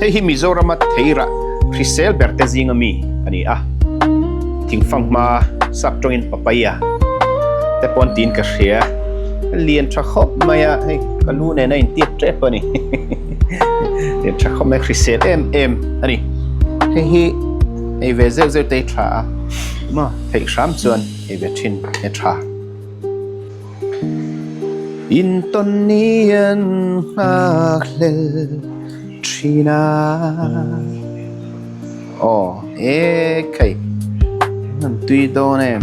Hei hi Mizorama theirah hrisel ber te zinga mi a ni a, thingfang hma sap tawngin papaya te pawh an tiin ka hria. A lian tha khawp mai a, hei ka lu nen a intiat tep a ni. Lian tha khawp mai, hrisel em em a ni. Hei hi ei ve zeuh zeuh te hi tha a, maw theih hram chuan ei ve thin e tha. Intawn ni an nghak hlel thin a. Aw e khai an tui dawn em.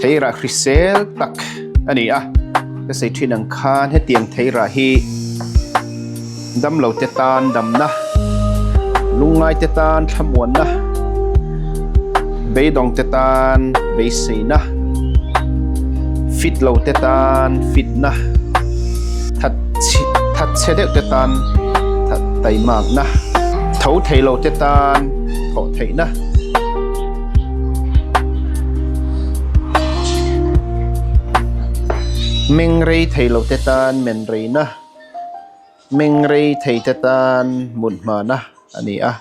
Theirah hrisel tak a ni a, ka sawi thin ang khan hetiang theirah hi damlo te tan damna, lungngai te tan thlamuanna, beidawng te tan beiseina, fit lo te tan fitna, that that chhe deuh te tan that taimakna, tho thei lo te tan thawh theihna. Meng rei thei lo te tan men reina, meng rei thei te tan mut hmana a ni a,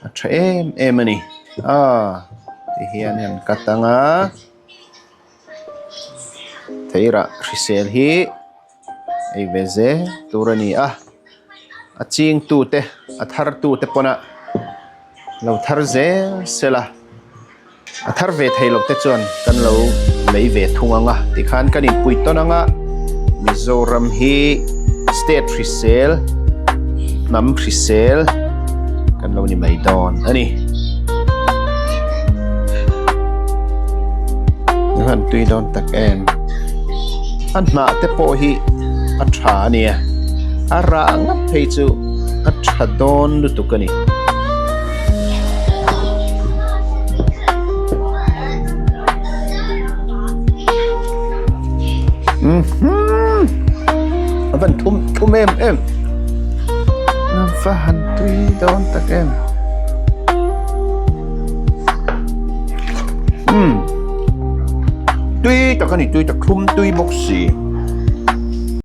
a tha em em a ni. Aaa tihian han cut ang a, theirah hrisel hi ei ve zel tur a ni a, a chingtu te a thartu te pawn a lo thar zel sel a, a thar ve thei loh te chuan kan lo lei ve thung ang a tikhan kan inpui tawn ang a, Mizoram hi state hrisel hnam hrisel kan lo ni mai dawn a ni. Han tui dawn tak em a hnah te pawh hi a tha a nia a rah ngap phei chu a tha dawn lutuk a ni. A van thum thum em em a va han tui dawn tak em umm tui tak a ni tui tak thlum tui bawk si.